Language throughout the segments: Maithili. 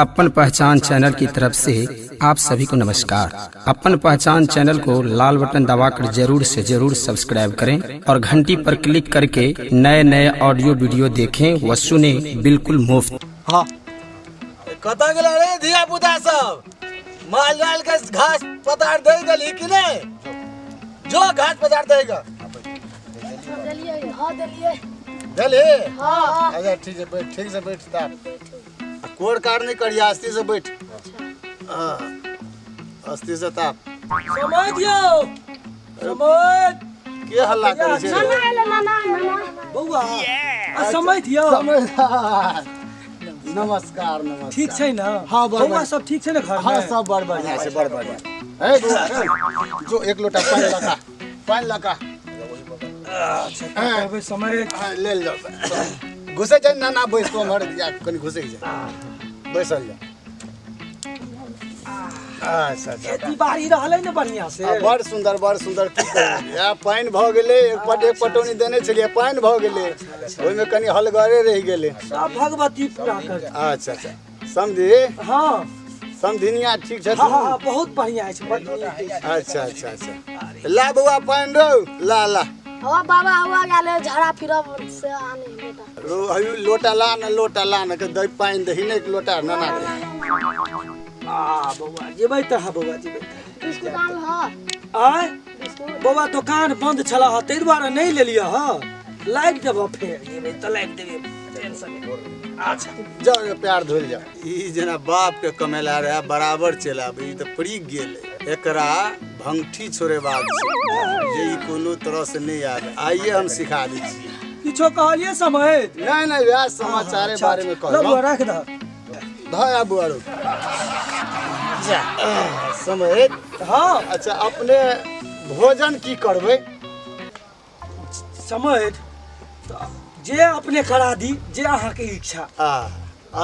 अपन पहचान चैनल की तरफ से आप सभी को नमस्कार। अपन पहचान चैनल को लाल बटन दबाकर जरूर से जरूर सब्सक्राइब करें और घंटी पर क्लिक करके नए नए ऑडियो वीडियो देखें व सुने बिल्कुल मुफ्त। हाँ, कतऽ गेल रे धिया पुता सब? माल जाल के घास पतार दे गेली कि नहीं? जो घास पतार देगा। देलियै, हाँ देलियै। देली? हाँ। अच्छा ठीक है, बैठ, ठीक से बैठ। तार कोर कार नहीं करिए, आस्ती से बैठ। हाँ, आस्ती से ताप। समय दियौ, समय। के हल्ला करै छै? नाना एलै, नाना, नाना। बौआ, आ समय दियौ। समझदार, नमस्कार, नमस्कार। ठीक छै ने? हाँ, बड़ बौआ बढ़िया। सब ठीक छै ने घर? हाँ, सब बड़ बढ़िया छै, बड़ बढ़िया। ए बौआ, ए, जो एक लोटा पानि लगा, पानि लगा। अच्छा, तऽ कहबै समय। हाँ, ले जाओ। घुसै छै ना? ना, बैस तो उम्हर या कनि घुसै छै, बैसल जा। अच्छा अच्छा। खेती बाड़ी रहलै ने बढ़िया से? आ, बड़ सुंदर, बड़ सुंदर। की कहू, इएह पानि भऽ गेलै। एक पट एक पटौनी देने छलियै, पानि भऽ गेलै, ओहिमे कनि हलगरे रहि गेलै। सब भगवती पूरा कर। अच्छा अच्छा, समझी। हाँ। समधिनिया ठीक छथिन? हाँ हाँ, बहुत बढ़िया अछि, बड़ नीक अछि। अच्छा अच्छा अच्छा, ला बौआ पानि रौ, ला ला। हवा बाबा, हवा गेलै झड़ा फिरब से आने बेटा। रो हयू लोटा ला न, लोटा ला न के दै पानि दही ने, एक लोटा नना के। आ बौआ, जेबै तऽ? हाँ बौआ, जेबै तऽ। बिस्कुट आन ह। आय? बिस्कुट। बौआ, दोकान बंद छला हँ, ताहि दुआरे नहि लेलियै। हँ, लाबि देबऽ, फेर जेबै तऽ लाबि देबै, टेंशन नहि। अच्छा। जाओ रे, प्यार धोल जाओ। ई जेना बाप के कमेला रहे बराबर चलि आबै, ई तऽ पड़ी गेल। एकरा भंगठी छोड़ेबाक छै जे ई कोनो तरह से नहि आबे। आइए हम सिखा दै छियै। किछो कहलियै समय? नहि नहि, वएह समाचारे बारे में ल बौआ, कहलहुँ। राख दह। धऽ आबू आरो जा समय। हाँ। अच्छा, अपने भोजन की करबै? समय तऽ जे अपने करा दी, जे अहाँके इच्छा। आ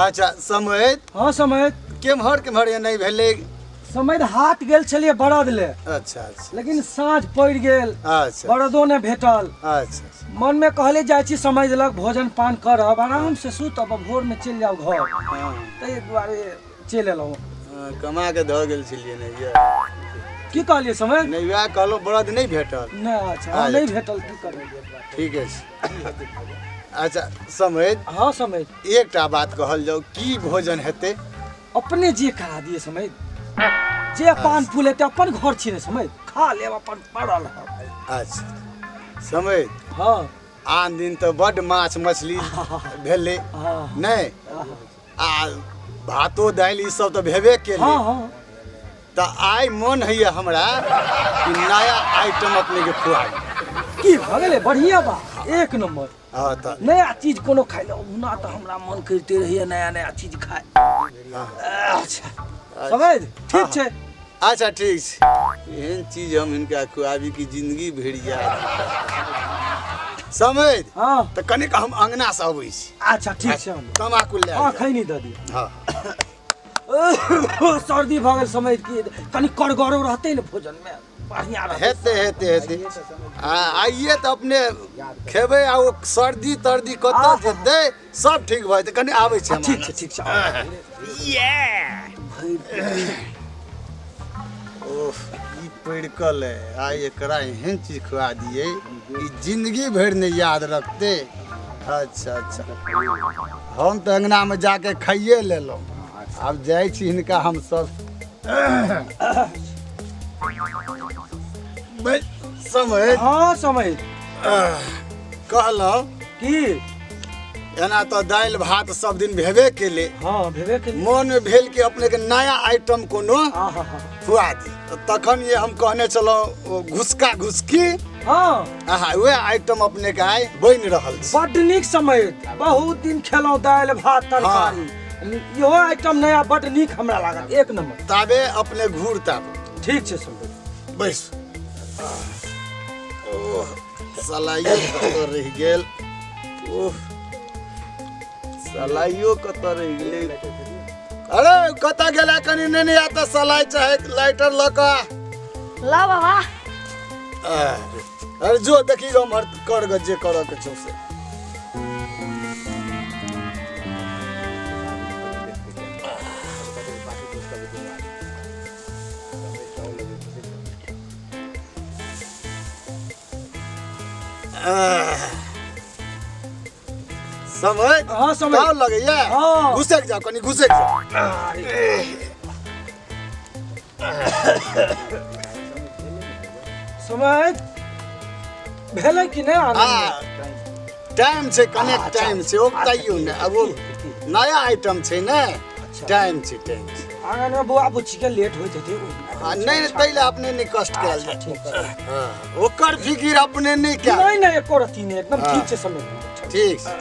अच्छा समय। हाँ समय। केम्हर केम्हर एनाइ भेलै? समय, हाट गेल छलियै बरद ले। अच्छा अच्छा। लेकिन साँझ पड़ि गेल। अच्छा। बरदो नहि भेटल। अच्छा। मनमे कहले जाइ छी समझ लग भोजन पान करब, आराम से सुतब, भोरमे चलि जाउ घर। ताहि दुआरे चलि एलहुँ। हाँ, कमा के धऽ गेल छलियै ने ये। की कहलियै समय? नहि, वएह कहलहुँ, बरद नहि भेटल। नहि, अच्छा, हाँ, नहि भेटल, की करबै? ठीक अछि। अच्छा समय। हाँ समय। एकटा बात कहल जाउ, की भोजन हेतै? अपने जे करा दिए समय, जे पान फूल हेतै। अपन घर छी ने समय, खा लेब, अपन पड़ल रहब। अच्छा समय। हाँ। आन दिन तऽ बड्ड माछ मछली भेलै। हाँ। नहि, आ भातो दालि ई सब तऽ भेबे केलै। हाँ हाँ। तऽ आइ मोन होइए हमरा कि नया आइटम अपनेके खुआबी। की भऽ गेलै, बढ़िआँ बात, एक नम्बर। हँ तऽ नया चीज कोनो खाइ लए ओहुना तऽ हमरा मन करिते रहैए नया नया चीज खाइ। अच्छा समझ, ठीक छै। अच्छा ठीक छै। एहन चीज हम हिनका खुआबी कि जिंदगी भरि याद। समझ। हाँ। तऽ कनिक हम अंगना से अबै छी। अच्छा ठीक छै, हम तमाकुल लए हाँ जाउ। खैनी दऽ दिअ। हाँ। सर्दी भऽ गेल समझ, की कनि कड़गरो रहतै ने भोजनमे, बढ़िआँ रहतै। हेतै हेतै हेतै। आ आइए तऽ अपने खेबै आ ओ सर्दी तर्दी कतऽ जेतै, सब ठीक भऽ जेतै। कनि आबै छै हम। ठीक छै, ठीक छै। ओह, ई पड़िकल है। आइ एकरा एहन चीज खुआ दियै, ई जिंदगी भरि नहि याद रखतै। अच्छा अच्छा, हम तऽ अंगनामे जाके खाइए लेलहुँ, आब जाइ छी हिनका हम सब समय। हाँ समय। कहलहुँ की एना तऽ दालि भात सब दिन भेबे केलै। हाँ, भेबे के। मोनमे भेल कि अपनेके नया आइटम कोनो हाँ हाँ हाँ खुआ दी। तऽ तखन ये हम कहने छलहुँ ओ घुसका घुसकी। हाँ। आहा, वएह आइटम अपनेके आइ बनि रहल छै। बड्ड नीक समय, बहुत दिन खेलहुँ दालि भात तरकारी, इहो आइटम नया बड्ड नीक हमरा लागल, एक नंबर। ताबे अपने घूर ताबे। ठीक छै समय। बैस। ओह, सलाइयो कतऽ रहि गेल? ओह, सलाइयो कतऽ रहि गेलै? अरे कतऽ गेला? कनि नेने आ तऽ सलाइ चाहे लाइटर लऽ कऽ। ला बाबा। अरे अरे, जो देखी उम्हर कर ग, जे करऽ के छौ से। समय हाँ, समय। ताव लगैया हाँ। घुसक जाओ कनी घुसक जाओ। समय भेलै कि नहि आ आनंद? टाइम छै, कनेक टाइम छै, ओकताइयो ने। अब ओ नया आइटम छै ने, टाइम छै, टाइम छै। आंगन में बौआ बुच्ची के लेट होइत हेतै। आ नहि नहि, ताहि लए अपने नहि कष्ट कयल जाय। ठीक छै। हँ, ओकर फिकिर अपने नहि कयल। नहि नहि, एको रत्ती नहि, एकदम ठीक छै समय। ठीक छै।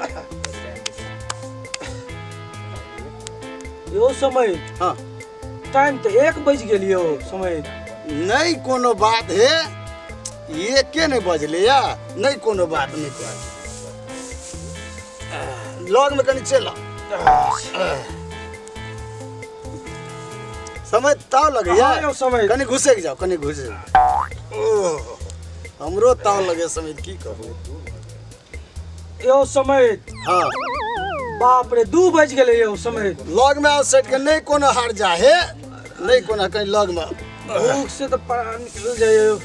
यौ समय। हँ। टाइम तऽ 1 बजि गेल यौ समय। नहि कोनो बात हे, एके नहि बजलैया। नहि कोनो बात नहि कहल। लगमे कनि चलि आउ। समय ताव लगैया? हाँ यौ समय। कनि घुसकि जाउ, कनि घुसकि जाउ। ओह, हमरो ताव लगे समय, की कहू। यौ समय। हँ। बाप रे, 2 बजि गेलै यौ समय। लगमे आउ सटि के, नहि कोनो हर्जा हे, नहि कोनो, कनि लगमे आउ। भूख से तऽ प्राण निकलि जाइ यौ।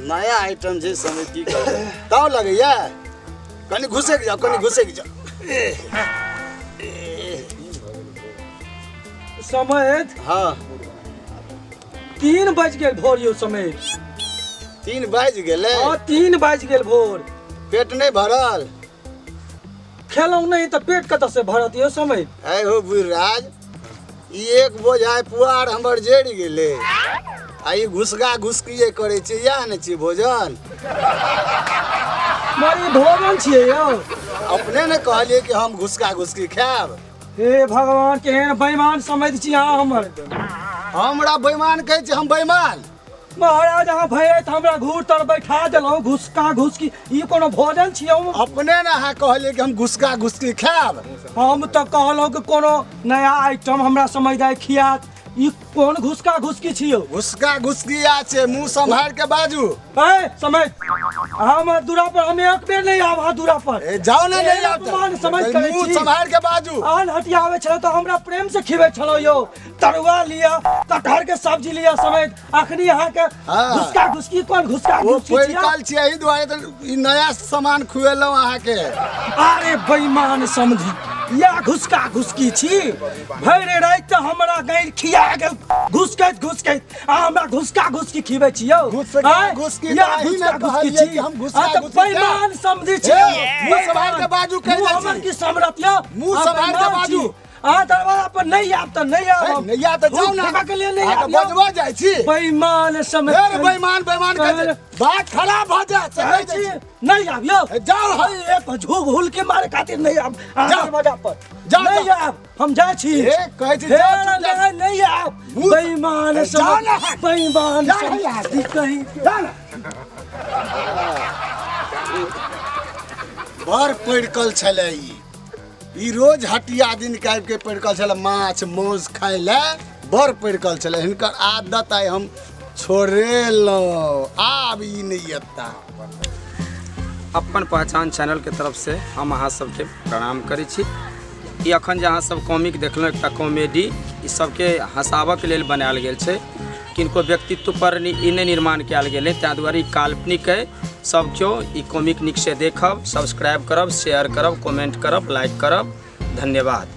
नया आइटम छै समय, की कहू। ताव लगैया? कनि घुसकि जाउ, कनि घुसकि जाउ। समय। हँ। 3 बजि गेल भोर यौ समय। 3 बाजि गेलै? हँ, 3 बाजि गेल भोर। पेट नहि भरल? खेलहुँ नहि तऽ पेट कतऽ से भरत यौ समय? आइ हो बुढ़राज, ई एक बोझाइ पुआर हमर जरि गेलै आ ई घुसका घुसकिए करै छै, इएह ने छियै भोजन? मरी भोजन छियै यौ? अपने ने कहलियै कि हम घुसका घुसकी खायब। हे भगवान, केहन बेईमान समझ छी अहाँ हमर। हमरा बेईमान कहै छै? हम बेईमान? महाराज, अहाँ भैरत हमरा घूर तर बैठा देलहुँ, घुसका घुसकी, ई कोनो भोजन छियै? अपने ने अहाँ कहलियै कि हम घुसका घुसकी खायब। हम तऽ कहलहुँ कि कोनो नया आइटम हमरा समझदार खियात, ई कोन घुसका घुसकी छियौ? घुसका घुसकी आ छै, मुँह सम्हार के बाजू। ए समझ, हम दूरा पर हम एक बेर नहीं आब अहाँ दूरा पर। ए जाओ ने, नहीं आब अपमान समझ करै मुँह छी। सम्हार के बाजू। आन हटिया आबै छलहुँ तऽ हमरा प्रेम से खिबै छलहुँ यौ, तरुआ लिअ, कटहर के सब्जी लिअ समेत, अखनी अहाँके हाँ। घुसका घुसकी, कोन घुसका ओ घुसकी छियै? पैरकल छियै, एहि दुआरे तऽ ई नया सामान खुएलहुँ अहाँके। अरे बेईमान समझी, या घुसका घुसकी छी? भरि राति तऽ हमरा गैर खिया गेल घुसकैत घुसकैत, आ हमरा घुसका घुसकी खिबै छी यौ? घुसका आँय? घुसकी या तऽ अहीं ने घुसका घुसकी कहलियै छी? कि हम घुसका आ तऽ घुसकी खायब। बेईमान समझी छी। हे, मुँह सम्हारि के बाजू, कहि मुँह जाइ छी। हमर की समरत यौ? मुँह अहाँ सम्हारि के बेईमान बाजू। छी। अहाँ दरवाजा पर नहीं आब तऽ नहीं आब हम। नहीं आब तऽ जाउ ने। भूख के लिए नहीं अहाँ आब तऽ यौ। बजबो जाइ छी। बेईमान समय। फेर बेईमान बेईमान कहै छी। बात खराब भऽ जायत से कहि दै छी। नहीं आब यौ। ए, जाउ। हे, एक झूग हुल के मारे खातिर नहीं आब अहाँ जाउ। दरवाजा पर। जाउ, नहीं जाउ। आब, हम जाइ छी। ए, कहै छी हे, जाउ, चुपचाप। नहीं, नहीं आब। मुँह- बेईमान ए, जाउ ने। बेईमान जाउ ने यहाँ से। कहीं। जा ने। बड़ पड़िकल छलै ई। ई रोज हटिया दिन के आबि के पड़िकल छलै माछ मांस खाय लए, बड़ पड़िकल छलै। हिनकर आदत आइ हम छोड़ेलहुँ, आब ई नहि एता। अपन पहचान चैनल के तरफ से हम अहाँ सबके प्रणाम करै छी। ई अखन जे अहाँ सब कॉमिक देखलहुँ, एकटा कॉमेडी, ई सबके हँसाबऽके लेल बनायल गेल छै, किनको व्यक्तित्व पर ई नहि निर्माण कयल गेलै, ताहि दुआरे ई काल्पनिक अइ। सब केओ ई कॉमिक नीक से देखब, सब्सक्राइब करब, शेयर करब, कमेंट करब, लाइक करब। धन्यवाद।